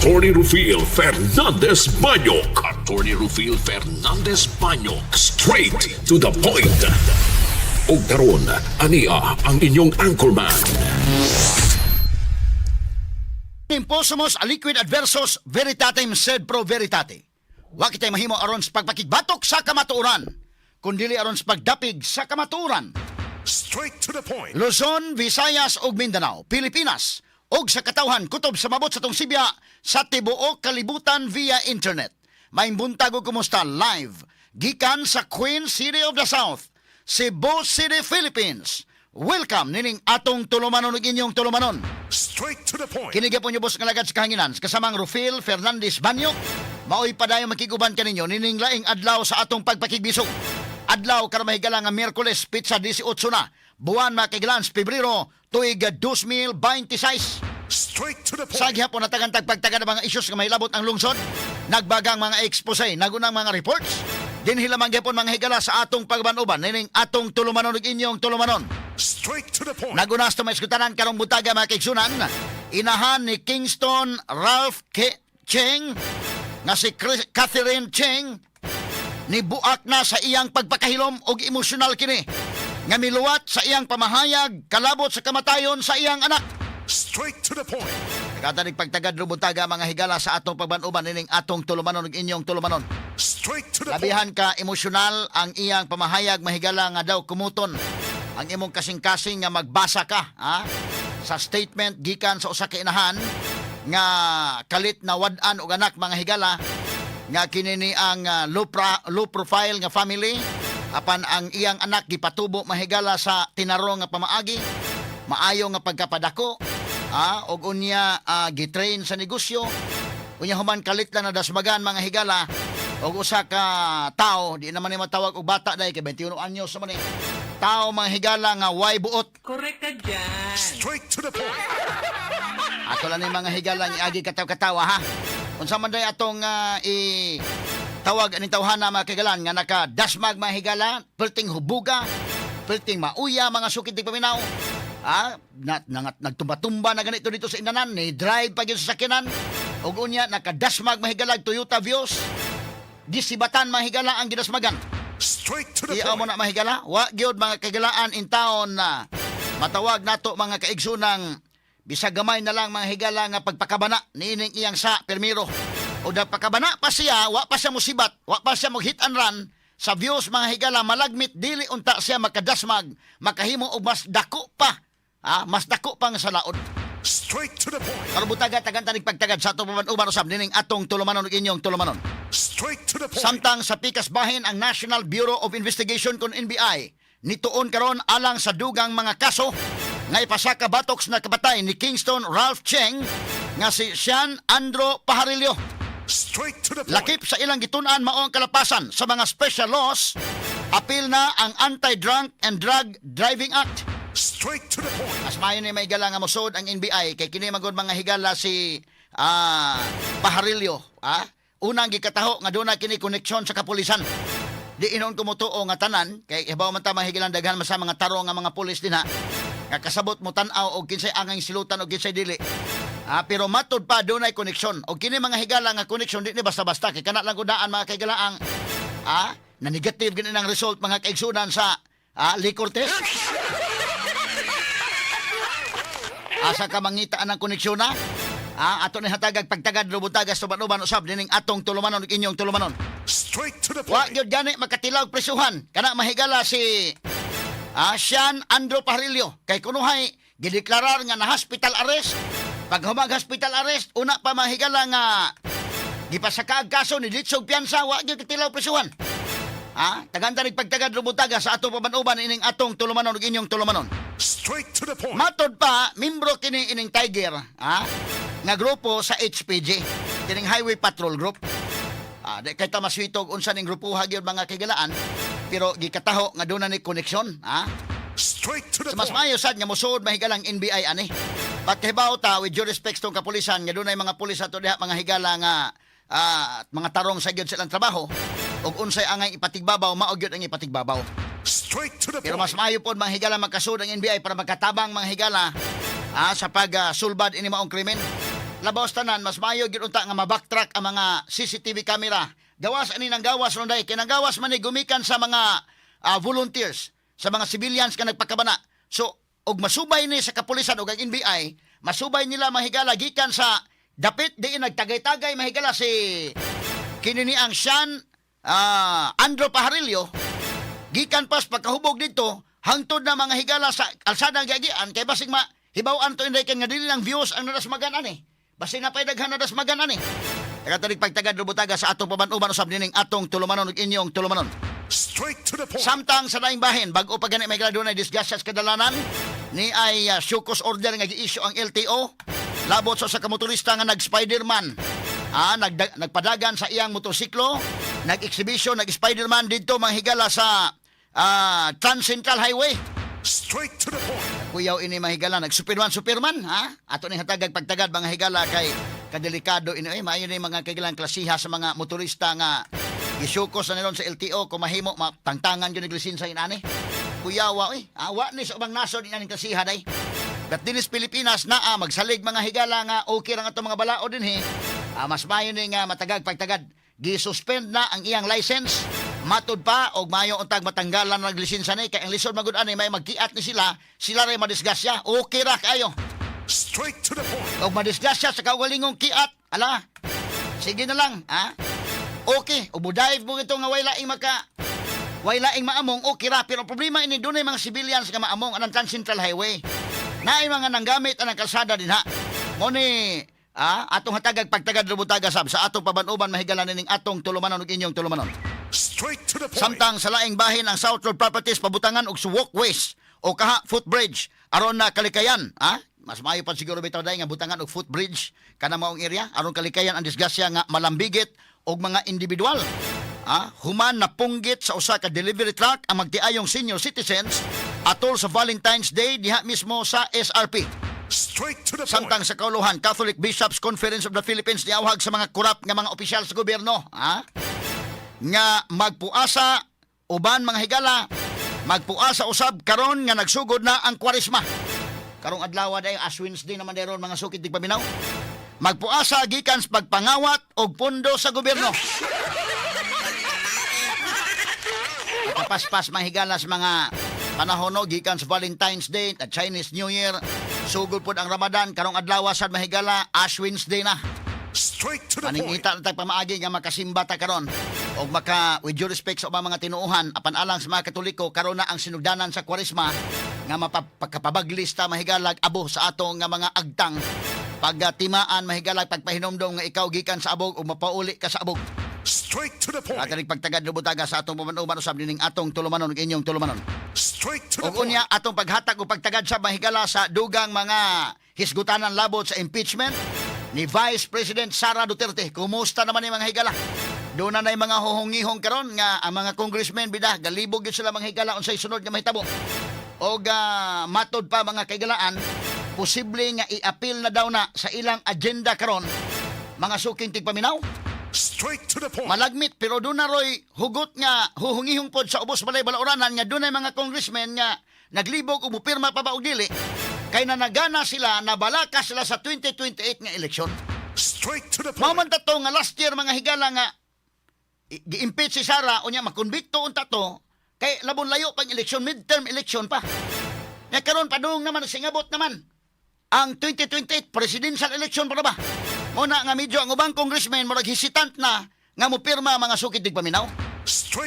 Attorney Rufil Fernandez Banyok. Attorney Rufil Fernandez Banyok. Straight to the point. Ug karon, ania ang inyong anchorman. Imposumos aliquid adversos veritatem sed pro veritate. Wa kitay mahimo aron sa pagpakigbatok sa kamatuoran, kundili aron sa pagdapig sa kamatuoran. Straight to the point. Luzon, Visayas ug Mindanao, Pilipinas ug sa katawhan kutob sa mabot sa tong sibya sa tibuok kalibutan via internet. Maayong buntag ug kumusta live gikan sa Queen City of the South, Cebu City, Philippines. Welcome nining atong tulumanon ug inyong tulumanon. Straight to the point. Kini gyapon inyong boss nga alagad sa kahanginan, kasamang Rufil Fernandez Banyok. Maoy padayon makiguban kaninyo nining laing adlaw sa atong pagpakigbisog. Adlaw karon, mahigala, nga Miyerkules, petsa 18 na, buwan, mga kahigalaan, Pebrero, tuig 2026. Straight to the point. Sa gihapon natagan tag pagtaga ng mga isyus nga mahilabot ang lungsod, nagbagang mga expose, nagunang mga reports. Dinhi lamang gyapon, mga higala, sa atong pagban-uban nining atong tulumanon ug inyong tulumanon. Straight to the point. Naguna sa maisgutanan karong buntaga, mga kaigsunan, inahan ni Kingston Ralph K. Cheng nga si Catherine Cheng nibuak na sa iyang pagpakahilom og emosyonal kini nga miluwat sa iyang pamahayag kalabot sa kamatayon sa iyang anak. Straight to the point. Nagatanig pagtagad buntaga, mga higala, sa atong pagban-uban nining atong tulumanon ug inyong tulumanon. Straight to the point. Labihan ka emosyonal ang iyang pamahayag, mahigala, nga daw kumuton ang imong kasing-kasing nga magbasa ka, ha, sa statement gikan sa usa ka inahan nga kalit na wad-an og anak, mga higala, nga kini ni ang low profile nga family, apan ang iyang anak gipatubo, mahigala, sa tinarong nga pamaagi, maayo nga pagkapadako, og unya gitrain sa negosyo. Unya human kalit lang na dasmagan, mga higala, og usa ka tao, di naman ni matawag og bata dahil kay 21 anyos naman eh. Tao, mga higala, nga way buot. Correct ka dyan. Straight to the point. Ato lang ni, mga higala, ni agi kataw-katawa, ha. Unsa man day atong i tawag aning tawhana, mga kahigalaan, nga nakadasmag, mga higala, perting hubuga, perting mauya, mga sukit di paminaw. Na, nagtumba-tumba na ganito dito sa inanan, ni drive pa gyud sa sakyanan. Ug unya nakadasmag, mahigalag, Toyota Vios. Gisibatan, mga higala, ang gidasmagan. Straight to the Iya mo point. na, mahigala, wa gyud, mga kahigalaan, in taon na matawag nato, mga kaigsunang, bisag gamay na lang, mga higala, nga pagpakabana niining iyang sa permiro. O da pakabana pa siya, wa pa siya musibat, wa pa siya mag hit and run sa Vios, mga higala, malagmit dili unta siya makadasmag, makahimo og mas dako pa. Mas dako pa nga sa laod. Straight to the point. Karon buntaga tagan tanig pagtagad sa atong uban usab nining atong tulumanon ug inyong tulumanon. Straight to the point. Samtang sa pikas bahin, ang National Bureau of Investigation kon NBI nituon karon alang sa dugang mga kaso nga ipasaka batok sa nakapatay ni Kingston Ralph Cheng nga si Sean Andro Pajarillo. Straight to the point. Lakip sa ilang gitun-an mao ang kalapasan sa mga special laws, apil na ang Anti-Drunk and Drug Driving Act. Straight to the point. Mas maayo ni, mahigala, nga mosod ang NBI kay kini magod, mga higala, si Pajarillo, unang gikataho nga doon na kini koneksyon sa kapulisan. Di inon kumutuo nga tanan kay hibaw man ta, mga higalan, daghan man sa mga tarong nga mga pulis dinha nga kasabot mo tan-aw og kinsay angay silutan og kinsay dili. Pero matud pa dunay koneksyon. Og kini, mga higala, nga koneksyon di ni basta-basta kay kana lang gudaan, mga kahigalaan, na negative gini ang result, mga kaigsunan, sa liquor test. Asa ka mangita ang koneksyon na? Ato ni hatagag pagtagad buntaga sa uban usab nining atong tulumanon ug inyong tulumanon. Straight to the Wa point. gyud gani makatilaw presuhan kana, mahigala, si Sean Andro Pajarillo kay kunuhay gideklarar nga na hospital arrest. Pag humag hospital arrest, una pa, mahigala, nga gipasaka ang kaso ni litsog piyansa, wa gyud katilaw presuhan. Taganda nig pagtagad buntaga sa atong paban-uban ining atong tulumanon ug inyong tulumanon. Straight to the point. Matod pa, membro kini ining Tiger, nga grupo sa HPG, kining Highway Patrol Group. Di kay ta maswitog unsa ning grupo gyud, mga kahigalaan, pero gikataho nga doon na ni koneksyon, ha? Straight to the So, mas point. maayo sad nga mosuod, mahigalang NBI ani. Pagkahibaw ta, with due respect tong kapulisan nga dunay mga pulis ato diha, mga higala, nga mga tarong sa gyud silang trabaho ug unsay angay ipatigbabaw, mao gyud ang ipatigbabaw. Straight to the Pero point. mas maayo pod, mga higala, magkasud ang NBI para magkatabang, mga higala, sa pagsulbad ini maong krimen. Labaw tanan, mas maayo gyud unta nga ma-backtrack ang mga CCTV camera. Gawas ani nang gawas ron dai kay nang gawas man ni gumikan sa mga volunteers, sa mga civilians nga nagpakabana. So og masubay ni sa kapulisan ug ang NBI, masubay nila, mga higala, gikan sa dapit diin nagtagay-tagay, mahigala, si kini ni ang Sean Andrew Pajarillo gikan pas pagkahubog dito hangtod na, mga higala, sa kalsada giagian, kay basig ma hibaw-an to inday nga dili lang views ang nadasmagan ani, basig na pay daghan nadasmagan ani. Tagatanig pagtagad rubutaga sa atong paban-uban usab nining atong tulumanon ug inyong tulumanon. Straight to the point. Samtang sa laing bahin, bag-o pa gani may dunay disgrasya sa kadalanan ni ay show cause order nga gi-issue ang LTO labot sa usa ka motorista nga nag-Spiderman. Nagpadagan sa iyang motorsiklo, nag-exhibition, nag-Spiderman didto, mga higala, sa Trans Central Highway. Straight to the point. Kuyaw ini, mga higala, nag-Superman, Superman, ha? Ato ning hatagag pagtagad, mga higala, kay kadelikado ini eh, maayo ni mga kailangan klasiha sa mga motorista nga isuko sa nilon sa LTO. Kung mahimo matangtangan gyud og lisensya inani. Kuyawa eh, awa ni sa ubang nasod inaning klasiha day. But dinis Pilipinas naa magsalig, mga higala, nga okay ra nga itong mga balaod dinhi. Mas maayo ni nga matagag pagtagad. Gi-suspend na ang iyang license. Matud pa og maayo untag matanggalan ng lisensya ni kay ang lisod magud ani may magkiat ni sila, sila ray madisgrasya. Okay ra kaayo. Straight to the point. Og madisgrasya sa kaugalingong kiat, ala. Sige na lang, ha? Okay, ubudive mo ito nga way laing maka way laing maamong, okay ra, pero problema ini dunay mga civilians nga maamong anang Trans Central Highway. Naay mga nanggamit anang kalsada dinha. Mo ni atong hatagag pagtagad rubutaga sab sa atong paban-uban, mahigala nining atong tulumanon ug inyong tulumanon. Straight to the point. Samtang sa laing bahin, ang South Road Properties pabutangan og walkways o kaha footbridge aron na kalikayan, ha? Mas maayo pa siguro bitaw dai nga butangan og footbridge kana maong area aron kalikayan ang disgrasya nga malambigit og mga individual. Human napunggit sa usa ka delivery truck ang magtiayong senior citizens atol sa Valentine's Day diha mismo sa SRP. Straight to the point. Samtang sa kauluhan, Catholic Bishops Conference of the Philippines niawhag sa mga kurap nga mga opisyal sa gobyerno, ha? Nga magpuasa uban, mga higala, magpuasa usab karon nga nagsugod na ang Kwaresma. Karong adlaw day, Ash Wednesday naman deron, mga sukit di paminaw. Magpuasa gikan sa pagpangawat og pundo sa gobyerno. Kapaspas, mga higala, sa mga panahon no, gikan sa Valentine's Day at Chinese New Year, sugod pod ang Ramadan karong adlaw sad, mahigala, Ash Wednesday na. Straight to the point. Paningita na tag pamaagi nga makasimba ta karon og maka with due respect sa ubang mga tinuohan, apan alang sa mga Katoliko, karon na ang sinugdanan sa Kwaresma nga mapagkapabaglis ta, mahigalag, abo sa atong nga mga agtang pagtimaan, mahigalag, pagpahinomdom nga ikaw gikan sa abog ug mapauli ka sa abog. Straight to the point. At pagtagad lubutaga sa atong paman-uban usab nining atong tulumanon ug inyong tulumanon. Straight to the Ug point. unya atong paghatag ug pagtagad sa mahigala sa dugang mga hisgutanan labot sa impeachment ni Vice President Sara Duterte. Kumusta naman ni, mga higala? Doon na na'y mga huhungihong karon nga ang mga congressmen bida galibog gyud sila, mga higala, unsay sunod nga mahitabo. Og matod pa, mga kaigalaan, posible nga i-appeal na daw na sa ilang agenda karon, mga suking tigpaminaw. Straight to the point. Malagmit, pero doon na roy hugot nga huhungihong pod sa ubos balay balauranan nga dunay mga congressmen nga naglibog o mupirma pa ba og dili kay nanagana sila na balaka sila sa 2028 nga eleksyon. Straight to the Mao point. man ta to nga last year, mga higala, nga gi-impeach si Sara, unya makonbikto unta to kay labon layo pang eleksyon, midterm election pa. Nga karon padung naman singabot naman ang 2028 presidential election pa na ba? Muna nga medyo ang ubang congressman murag hesitant na nga mopirma, mga sukit tigpaminaw. Straight